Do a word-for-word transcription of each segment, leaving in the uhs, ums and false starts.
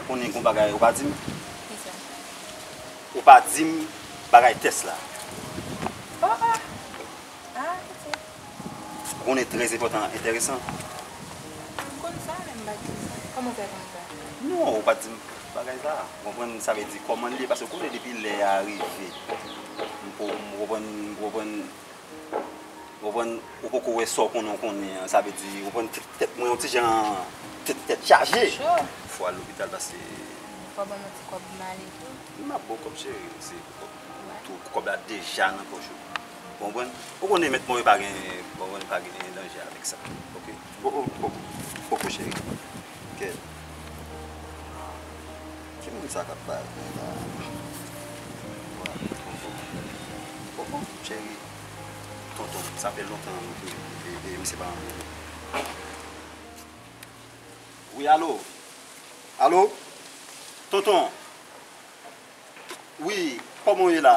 Konnen gon bagay ou pa di m? Kisa? Ou pa di m bagay tès la. Oh, oh. Ah, ok. Ou konnen trè enpòtan, enteresan. M konn sa, men m pa di sa. Kòman w fè konn sa? Non, ou pa di m bagay sa. Ou konprann sa vle di kòman l ye, paske ou konnen depi lè a rive. M pou, m konprann, m konprann, ou konprann, ou poko wè sa w konnen, ou konnen an, sa vle di, ou konprann tèt, tèt mwen yon ti jan, tèt, tèt chaje. Cho. Fò al lopital paske Fò ban m yon ti kòb m ale tou. M ap ba w kòb cheri, se kòb Wè. tou, kòb la deja nan pòch ou. Ou konprann? Ou konnen mèt mwen pa gen, ou konprann, pa gen danje avèk sa. Ok? Ou, ou, ou, ou, ou cheri. Ok. Ki moun sa k ap pale la? Wè, tonton. Tonton, cheri. Tonton, sa fè lontan nou te, e, e, misye pa anvi. Wi, alo? Alo? Tonton? Wi, kòman w ye la?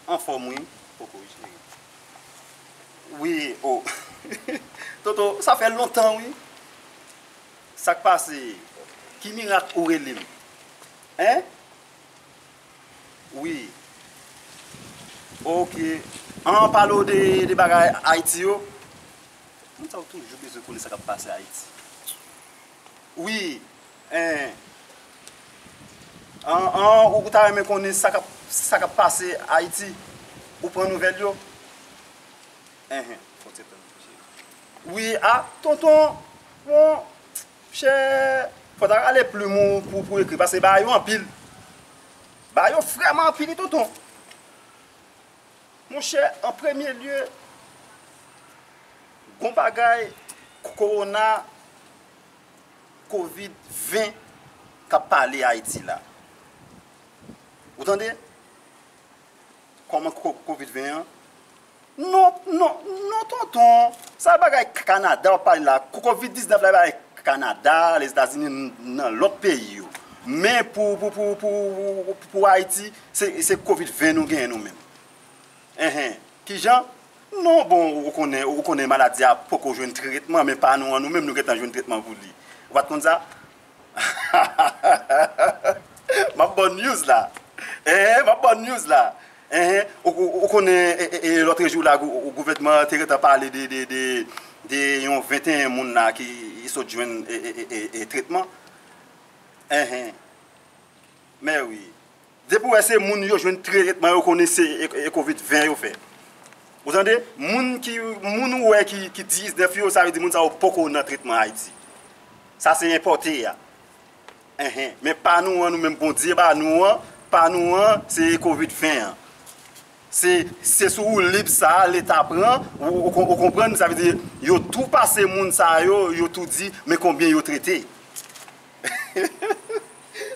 Anfòm, wi. Poko, wi, cheri. Wi, o. Tonton, sa fè lontan, wi. Sa k pase? Ki mirak ou rele m? Hein? Wi. Ok. An pale w de, de bagay Ayiti yo. Moun sa yo toujou bezwen konnen sa k ap pase Ayiti. Wi. En. An, an, ou ta renmen konnen sa k ap, sa k ap pase Ayiti? Ou pran nouvèl yo? Enhen. Fò w te tann, cheri. Wi, a, tonton, bon, chè, fò w ta rale plim ou pou, pou ekri, paske bagay yo anpil. Bagay yo vrèman anpil, wi, tonton. Monchè, an premye lye, gon bagay kowona, kovid ven k ap pale Ayiti la. Ou tande? Kòman ko-, kovid ven an? Non, non, non, tonton. Sa bagay Kanada w ap pale la. Ko-, kovid diznèf la, bagay Kanada, Lezetazini, n-, nan lòt peyi yo. Men pou, pou, pou, pou, pou Ayiti, se, se kovid ven nou genyen nou menm. Enhen. Kijan? Non, bon, ou konnen, ou konnen maladi a poko jwenn tretman, men pa nou an, nou menm nou gentan jwenn tretman pou li. Ou pa t konn sa? M ap ba w news la. Enhen, m ap ba w news la. Enhen, ou, ou, ou konnen, e, e, e, lòt jou la, gou-, gouvènman an te gentan pale de, de, de, de yon venteyen moun la ki sot jwenn, e, e, e, e, e, tretman. Enhen. Men wi. Depi w wè se moun yo jwenn tretman yo konnen se e, e kovid ven yo fè. Ou tande? Moun ki, moun ou wè ki, ki diznèf yo, sa vle di moun sa yo poko nan tretman Ayiti. Sa se enpòte a. Enhen. Men pa nou an, nou menm Bondye ba nou an, pa nou an, se kovid ven an. Se, se sou woulib sa a Leta pran, ou, ou, ou konprann, sa vle di yo tou pase moun sa yo, yo tou di, men konbyen yo trete.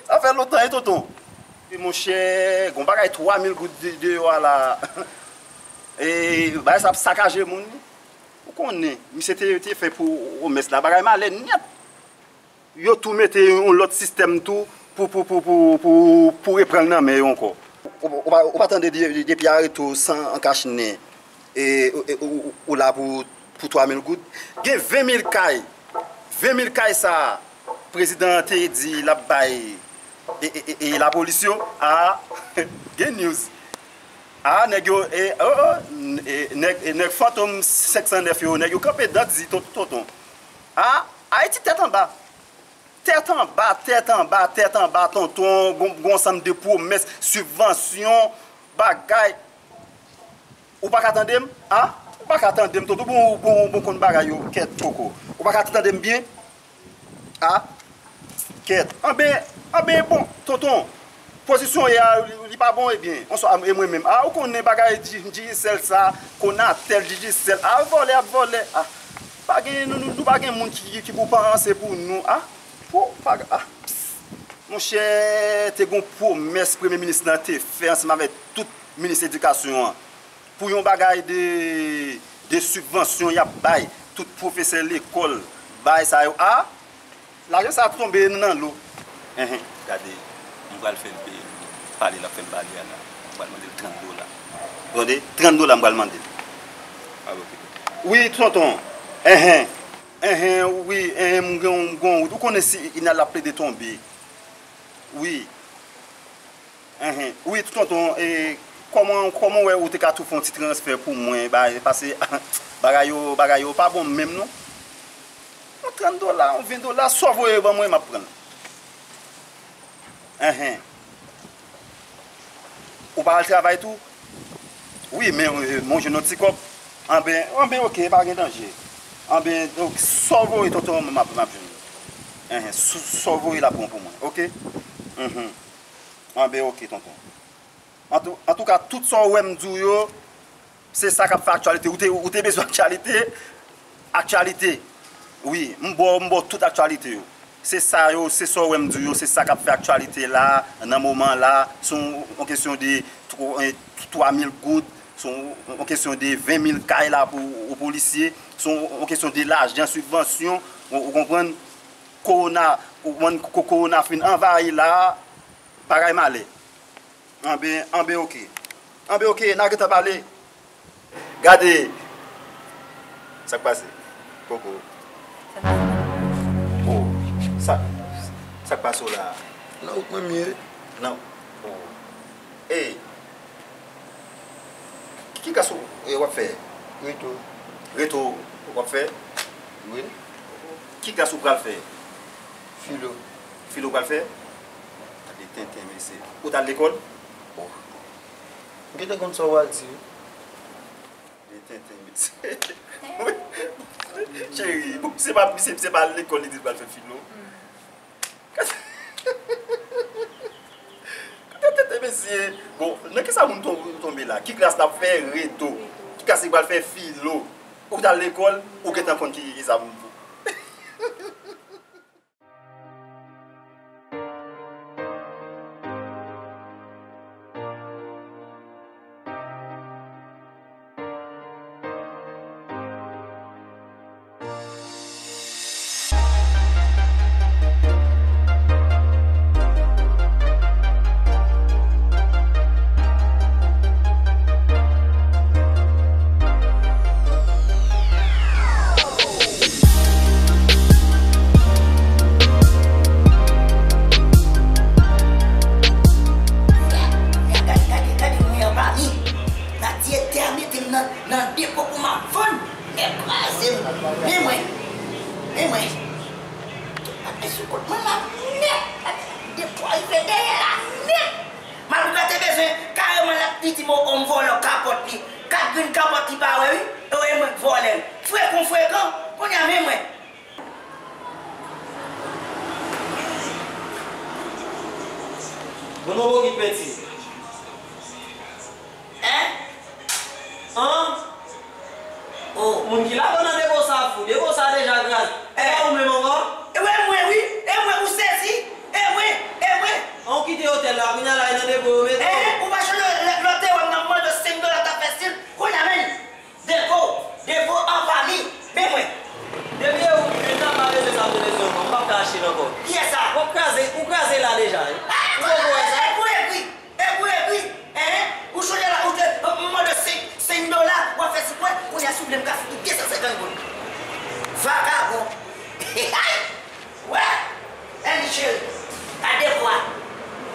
Sa fè lontan, wi, tonton. E monchè, gon bagay twa mil goud de-, deyò a la. E bagay sa ap sakaje moun. Ou konnen, misye te, te fè pwomès la, bagay malè nèt. Yo tou mete yon lòt sistèm tou pou, pou, pou, pou, pou, pou reprann l nan men yo ankò. Ou, ou, ou pa, ou pa tande de-, de-, depi areto san an kach nen, e, e, ou, ou, ou la pou, pou twa mil goud. Gen ven mil kay, ven mil kay sa a, prezidan an te di l ap bay e, e, e, e lapolis yo, a, gen news. A, nèg yo, e, o, o, n-, e, nèg, e, nèg Fantom senk san nèf yo, nèg yo kanpe dan di, ton-, tonton. A, Ayiti tèt anba. Tèt anba, tèt anba, tèt anba, tonton, gon, gon ansanm de pwomès, sibvansyon, bagay. Ou pa ka tande m? A? Ou pa ka tande m, tonton, bon, bon, bon, konn bagay yo, kèt, poko. Ou pa ka tande m byen? A? Kèt. Anben, anben, bon, tonton, pozisyon w ye a, li, li pa bon, ebyen, on swa, e mwen menm. A, ou konnen bagay Di-, Digicel sa, Conatel, Digicel, a, vòlè ap vòlè. A, pa gen, nou, nou, nou pa gen moun ki, ki pou panse pou nou. A, pou, pa, a. Monchè, te gon pwomès premye minis lan te fè ansanm avèk tout minis edikasyon an. Pou yon bagay de, de sibvansyon y ap bay tout pwofesè lekòl, bagay sa yo. A, lajan sa a tonbe nan lo. Enhen. Gade, m pral fè l peye m. Pale l ap fè m pale a la. M pral mande l trant dola. Ou tande? Trant dola m pral mande l. Alo, Pito. Wi, tonton. Enhen. Enhen, wi, enhen, m gen yon, m gen yon Ou konnen si Inal ap plede tonbe. Wi. Enhen. Wi, tonton, e, kòman, kòman w wè ou te ka tou fè yon ti transfè pou mwen, ba, pase, bagay yo, bagay yo pa bon menm non. Yon trant dola, yon ven dola, sa w voye ban mwen, m ap pran l. Enhen. Ou pa al travay tou? Wi, men, e, mwen jwenn yon ti kòb. Anben, anben, oke, pa gen danje. Anben, donk, sa w voye, tonton, m ap, m ap jwenn. Enhen, sa w voye la bon pou mwen, oke? Mhm. Anben, oke, tonton. Antou-, antouka, tout sa w wè m di w yo, se sa k ap fè aktyalite. Ou te, ou te bezwen aktyalite? Aktyalite. Wi, m ba w, m ba w tout aktyalite yo. Se sa yo, se sa w wè m di w yo, se sa k ap fè aktyalite la, nan moman la. Se yon, yon kesyon de twa, eh, twa mil goud, se yon, yon kesyon de ven mil kay la pou, pou polisye, se yon, yon kesyon de lajan, sibvansyon, ou, ou konprann? Kowona, ou konprann, ko-, kowona fin anvayi la, bagay malè. Anben, anben, oke. Anben, oke, n a gentan pale. Gade. Sa k pase? Koko. Oh, sa, sa k pase w la? Nan wout mwen m ye. Nan, oh. Ey. Ki, ki klas w, e, w ap fè? Reto. Reto w ap fè? Wi. Ki klas ou pral fè? Filo. Filo w pral fè? Gade tenten, mesye. Ou t al lekòl? Bon. M gentan konn sa w al di. Gade tenten, mesye. Cheri, bon, se pa, se, se pa lekòl li di l pral fè filo. Tèt, tèt, mesye. Bon, nan kisa moun ton-, tonbe la? Ki klas l ap fè? Reto. Ki klas li pral fè? Filo. Ou t al lekòl, ou gentan konn ki, ki sa moun pou. Gade, gade, gade mwen anba mi. Nan direktè a mete m nan, nan depo pou m ap vann. Nèg kraze m. Men mwen. Men mwen. Tout bagay sou kont mwen la nèt. Depo a rive dèyè la nèt. Malouga te bezwen kareman l ap di di m o m vòlè kapòt li. Kat grenn kapòt li pa wè wi. E wi mwen k vòlè l. Frekan, frekan. Kounye a men mwen. Bon, nou bokit penti. Hein? An? Oh. Moun ki ladan nan depo sa fou. Depo sa deja kraze. E pa ou menm ankò? E mwen, mwen, wi. E mwen, ou sezi. E mwen, e mwen. An, ou kite otèl la, kounye a la, e nan depo yo mete w. Eh, ou pa chonje lè, lè, lè w te wè m nan mande senk dola, w t ap fè stil. Kounye a, men. Depo, depo anba mi, men mwen. Depi e ou ki vin la, m pa bezwen sa m te bezwen ankò. M p ap ka achte l ankò. Kiyès sa? W ap kraze, ou kraze la deja, wi. Ah, ou poko wè sa? E pou egri, e pou egri, hein? Ou chonje la, ou te, m mande senk, senk dola, w ap fè sou mwen, kounye a si w vle m ka fout ou de san senkant goud. Vagabon. Wè! Eli cheri, gade vwa.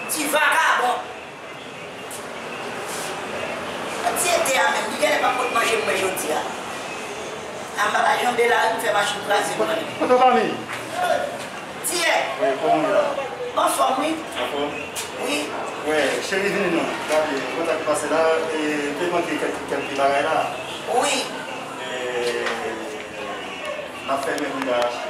Ti vagabon. Ti ete a menm, li genlè pa pot manje pou mwen jodi a. A m pa ka janbe la, m fè machin kraze mwen. Tonton Pami. Tiyè. Wi, kòman w ye la? Anfòm, wi. Anfòm? Wi. Wè, cheri vini non. Gade, kontan ki pase la, e, te manke kèk, kèk ti bagay la. Wi. E, n ap fèmen pou n ta achte.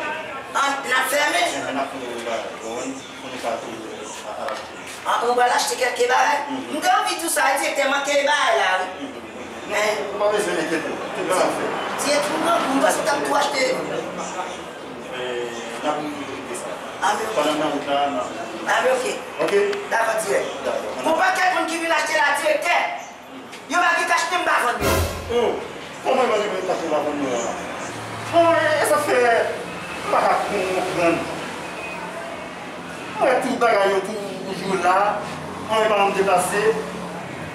An, n ap fèmen? Enhen, n ap fèmen pou n ta achte. Bon, pou nou ka tou, a, al achte. An, nou pral achte kèk bagay? Mhm. M te anvi di w sa, direktè, manke bagay la, wi. Mhm. Men ou pa bezwen enkyete w. Tout sa ap fèt. Direktè, m pran kou, m panse w t ap tou achte. E, n ap regle sa. Anben, oke. Pandan m nan wout la, n ap regle. Anben, oke. Oke? Dakò, direktè. Dakò. Gon pakèt moun ki vin achte la, direktè. Yo pa gen kach, men m pa vann yo. Oh, kòman yo pa gen kach, yo pa vann yo a? Bon, e, e sa fè, m pa ka konprann. Mwen tout bagay yo toujou la, anyen pa janm deplase.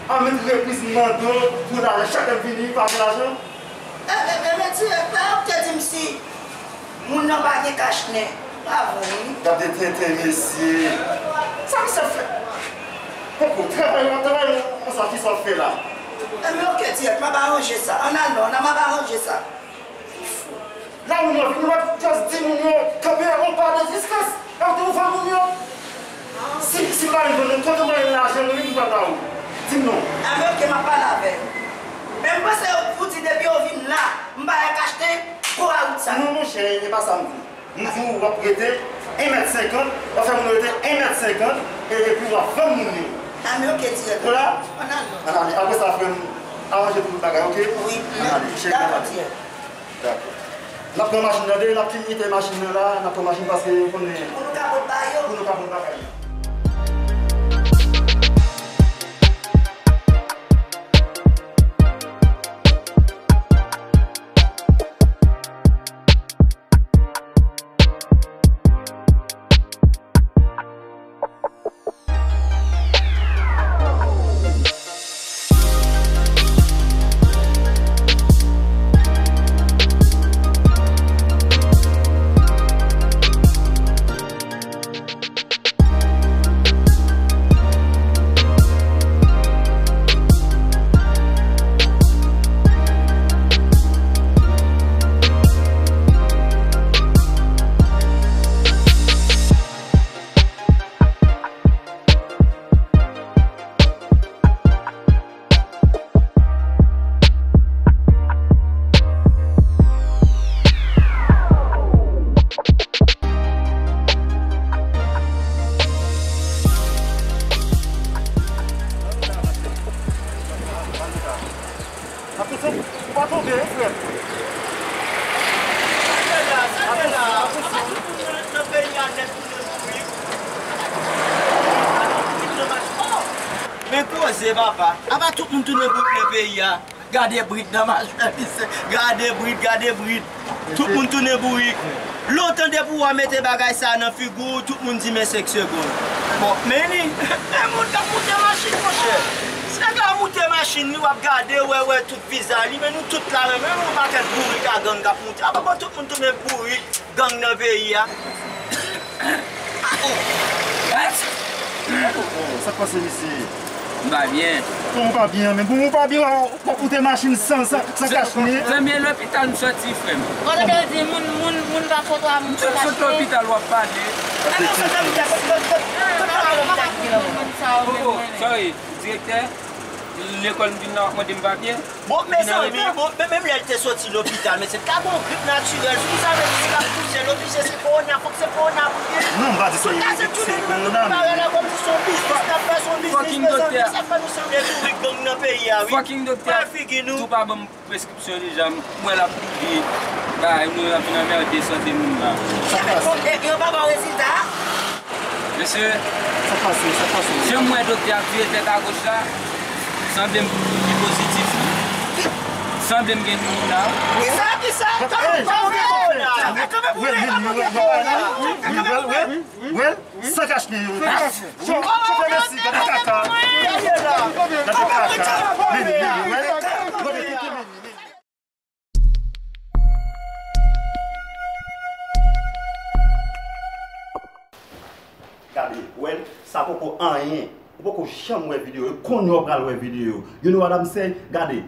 A met repriz m mande w pou lajan, chak lè m vini, pa gen lajan. E, e, e, men direktè, ou te di m si moun nan pa gen kach nen, m Gade tenten, mesye. Sa misye ap fè? Koko, travay w ap travay, ou konsa, kisa w ap fè la? Enben, oke, dirèk, m ap aranje sa. Ann al non, ann al, m ap aranje sa. La, moun yo vin, nou ap just di moun yo, kanpe on pa de distans. E w te ouvè moun yo. Si, si m pa rive, nou konte mwen lajan, nou vin pa ba ou. Di m non. Enben, oke, m ap pale avè l. Men m panse ou di depi yo vin la, m pa wè k achte gwo awout sa. Non, monchè, e pa sa m di. M di w w ap rete en mèt senkant, w ap fè moun rete en mèt senkant, e epi w ap vann moun yo. A, men oke, dirèk. Kounye a? Ann ale. Ann ale. Apre sa, frè m, aranje tout bagay, oke? Wi. Ann ale. Cheri, ann ale. Dakò, dirèk. Dakò. N ap pran machin nan, de, n ap kite machin nan la, n ap pran machin paske nou konnen. Pou nou ka pot ba yo. Pou nou ka pot bagay. Atann, ou pa tonbe, wi, frè m. Sa fè la, sa fè la. Atann, atann. Tout moun nan peyi a nèt tounen bourik. Tout moun nan machin. Oh! Men koze, papa. Apa tout moun tounen bourik nan peyi a? Gade brit nan machin, misye. Gade brit, gade brit. Tout moun tounen bourik. Lontan depi w a mete bagay sa nan figi w, tout moun di men senk segonn. Bon, men li, men moun k ap moute machin, monchè. Si nèg la moute machin li, w ap gade, wè, wè tout vizaj li, men nou tout la menm, menm yon pakèt bourik a gang k ap moute. Apa bon tout moun tounen bourik, gang nan peyi a. Sa k pase, mesye? M pa byen. Kòman w pa byen? Men bon, ou pa byen, w ap moute machin san, san, san kach nez. Zanmi, e lopital m soti, frè m. Kote ke di moun, moun, moun pa kontwa moun. M sot lopital, w ap pale. Koko, sorry, direktè, lekòl m vin la, w ap mande m papye? Bon, mezanmi, bon, men menm lè l te soti lopital, mesye, ta gon grip natirèl, si w sa vle di se l ap touche l, oblije se kowona, fòk se kowona pou l ye. Non, m pa di se, se kowona, men. Bagay la kòmsi se yon biznis n ap fè, se yon biznis, mezanmi, sa fè nou sanble bourik gang nan peyi a, wi. Fucking doktè, pral figi nou. Tou pa ban m preskripsyon deja, m wè l ap touye bagay nou, l ap vin anmède sante moun la. Sa k pase? E, e, yo pa ba w rezilta a? Mesye, sa k pase? Sa k pase? Jan m wè doktè a ap vire tèt agoch la, sanble m li pozitif wi. Sanble m gen kowona wi. Kisa? Kisa? Kòman, kòman gen kowona? Kòman pou gen kowona? Well, well, well, san kach nez. Chofè, mèsi, gade kaka. Gade kaka. Men, men, men, well, gade kaka, men, men. Gade, wè, sa poko anyen. Ou poko janm wè videyo yo. Kounye a w pral wè videyo yo. You know what I'm saying? Gade,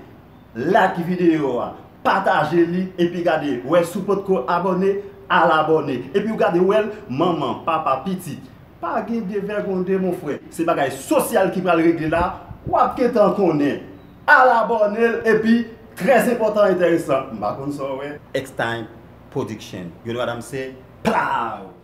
like videyo a, pataje li, epi gade, wè, si w potko abòne, al abòne. Epi w gade, wè, manman, papa, pitit. Pa gen devègonde, mon frè. Se bagay sosyal ki pral regle la. W ap gentan konnen. Al abòne l, epi, trè enpòtan, enteresan. M pa konn sa w wè. X-Time Production. You know what I'm saying? Plaw!